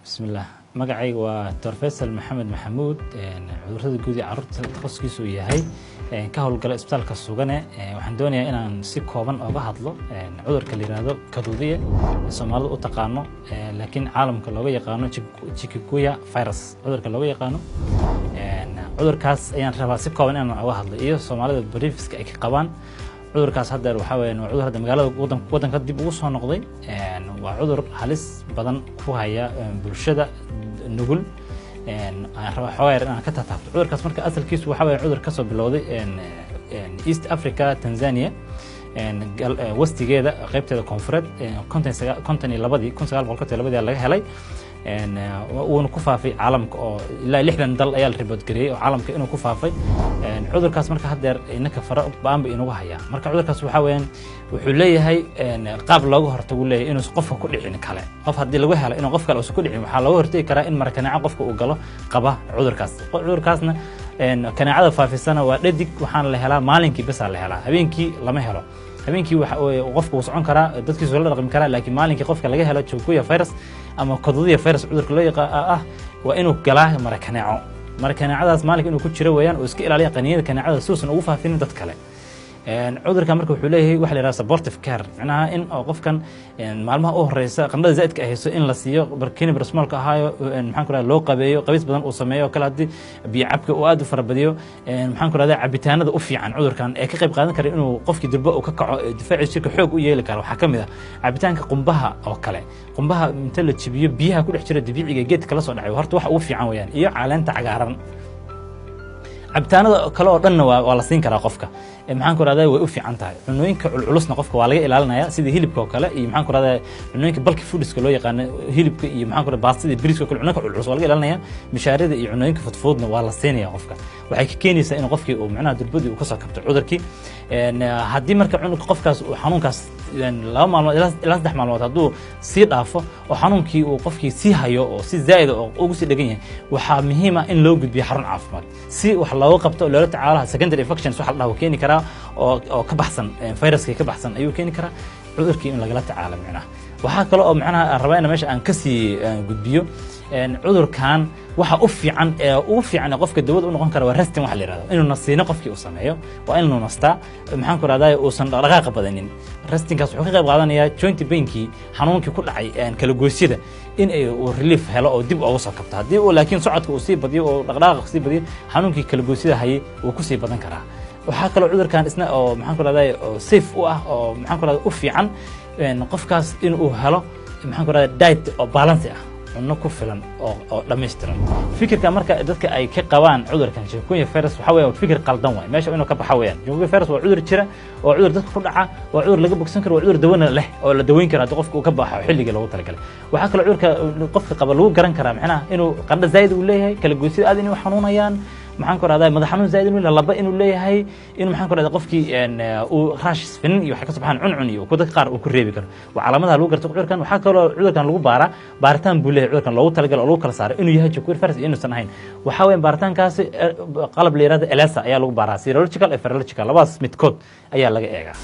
Bismillaah, magacayga waa Dr Faysal Maxamed Maxamuud, cudurrada guud ee carruurta takhasuskiisu uu yahay, ka howlgala Isbitaalka Sugane. Waxaan doonayaa inaan si kooban oga hadlo cudurka la yihahdo kaduudiye Soomaalidu u taqaano, laakiin caalamka looga yaqaano chikungunya virus. Cudurka looga yaqaano cudurkaas ayaan rabaa si kooban inaan oga hadlo iyo Soomaalida briefska ay ka qabaan cudurkaas. Haddeer waxaa weeyaan waa cudur hadda magaalada waddanka dib ugu soo noqday. Waa cudur halis badan ku haya bulshada nugul. Aan rabaa xoogaa yar inaan ka taataabto cudurkaas. Marka asalkiisu waxaa weeye cudur kasoo bilowday East Africa, Tanzania westigeeda, qaybteeda koonfureed, 52-dii, 1952-dii laga helay. Wuuna ku faafay caalamka oo ilaa 60 dal ayaa la report gareeyey oo caalamka inuu ku faafay cudurkaas. Marka haddeer inaka fara ba-an ba inagu hayaa. Marka cudurkaas waxaa weeyaan wuxuu leeyahay qaab looga hortagu leeyahay inuusan qofka ku dhicin kale. Qof haddii lagu helo, inuu qof kale uusan ku dhicin, waxaa looga hortagi karaa in marakaneeco qofka uu galo qaba cudurkaas. Cudurkaasna kaneecada faafisana waa dhadig, waxaana la helaa maalinkii besaa la helaa, habeenkii lama helo. Habeenkii waxa qofka wuu socon karaa, dadkiisu la dhaqmi karaa, laakiin maalinkii qofka laga helo chikungunya virus ama kaduudiya virus cudurka loo yaqaan ah waa inuu galaa marakaneeco. Marakaneecadaas maalinka inuu ku jiro weeyaan oo iska ilaaliya qaniyada kaneecada si uusan ugu faafinin dad kale. Cudurka marka wuxuu leeyahay waxa la yidhaha supportive care, macnaha in oo qofkan maalmaha u horeysa qandhada zaa'idka ay hayso in la siiyo kini paracetamolka ahaayo, maxaan ku rahda, loo qabeeyo, qabiis badan uu sameeyo oo kale, haddii biyo cabka uu aad u farabadiyo, maxaan ku rahda, cabitaanada u fiican cudurkan ee ka qayb qaadan kara inuu qofkii durbo uu ka kaco, difaaciisa jirka xoog u yeeli kara, waxaa ka mid ah cabitaanka qumbaha oo kale. Qumbaha inta la jibiyo biyaha ku dhex jira dabiiciga geedka kala soo dhacay horta waxa ugu fiican weeyaan, iyo caleenta cagaaran. Cabitaanada kale oo dhanna waa la siin karaa qofka, maxaan ku rahdaa, way u fiican tahay. Cunooyinka culculusna qofka waa laga ilaalinaya, sida hilibka oo kale iyo, maxaan ku rahdaa, cunooyinka bulky foodska loo yaqaano, hilibka iyo, maxaan ku rahdaa, baastada iyo bariiska oo kale. Cunooyinka culculus waa laga ilaalinaya. Mishaarida iyo cunooyinka fudfududna waa la siinaya qofka. Waxay ka keenaysaa in qofkii uu macnaha durbadii uu kasoo kabto cudurkii. Haddii marka cunugka qofkaas uu xanuunkaas 2 maalmood ilaa 3 maalmood hadduu sii dhaafo oo xanuunkii uu qofkii sii hayo oo si zaa'id oo ugu sii dhegan yahay, waxaa muhiim ah in loo gudbiyo xarun caafimaad si wax looga qabto, loola tacaalo. Secondary infections waxa la dhaho keeni karaa oo ka baxsan viruskii ka baxsan ayuu keeni karaa cudurkii, in lagala tacaalo macnaha. Waxaa kale oo macnaha aan rabaa in meesha aan kasii gudbiyo, cudurkan waxa u fiican ee ugu fiican ee qofka dawada u noqon kara waa resting waxa la yihahdo, inuu nasiino qofkii uu sameeyo. Waa inuu nastaa, maxaan ku rahdaa, uusan dhaqdhaqaaqa badanin. Restingkaas wuxuu ka qayb qaadanayaa joint painkii, xanuunkii ku dhacay kala goysyada, in ay uu relief helo oo dib uga soo kabto. Haddii uu laakiin socodka uu sii badiyo oo dhaqdhaqaaqa sii badiyo, xanuunkii kala goysyada hayay wuu kusii badan karaa. Waxaa kaloo cudurkan isna oo, maxaan ku rahdaa, oo safe u ah oo, maxaan ku rahdaa, u fiican qofkaas in uu helo, maxaan ku rahdaa, diet oo balance ah, cunno ku filan oo dhammaystiran. Fikirka marka dadka ay ka qabaan cudurkan chikungunya virus waxa weeye fikir qaldan waay, meesha inuu ka baxa weeyaan. Chikungunya virus waa cudur jira, waa cudur dadka ku dhaca, waa cudur laga bogsan karo, waa cudur dawana leh oo la daweyn karo haddii qofka uu ka baxo xilligii loogu talagalay. Waxaa kaloo cudurka qofka qaba lagu garan karaa macnaha inuu qandho zaa'id uu leeyahay, kala goysida aad inay u xanuunayaan, maxaan ku rahdaa, madax xanuun zaa'id inuu laba inuu leeyahay, in, maxaan ku rahdaa, qofkii uu rashes, finin iyo waxay ka soo baxaan, cuncun iyo ku dadka qaar uu ku reebi karo. Waa calaamadaha lagu garto cudurkan. Waxaa kaloo cudurkan lagu baaraa, baaritaan buu leeyahay cudurkan loogu talagalay oo lagu kala saaray inuu yahay chikungunya virus iyo inuusan ahayn. Waxaa weeyaan baaritaankaasi qalab la yihahdo ELISA ayaa lagu baaraa, serological iyo virological, labadaas midkood ayaa laga eegaa.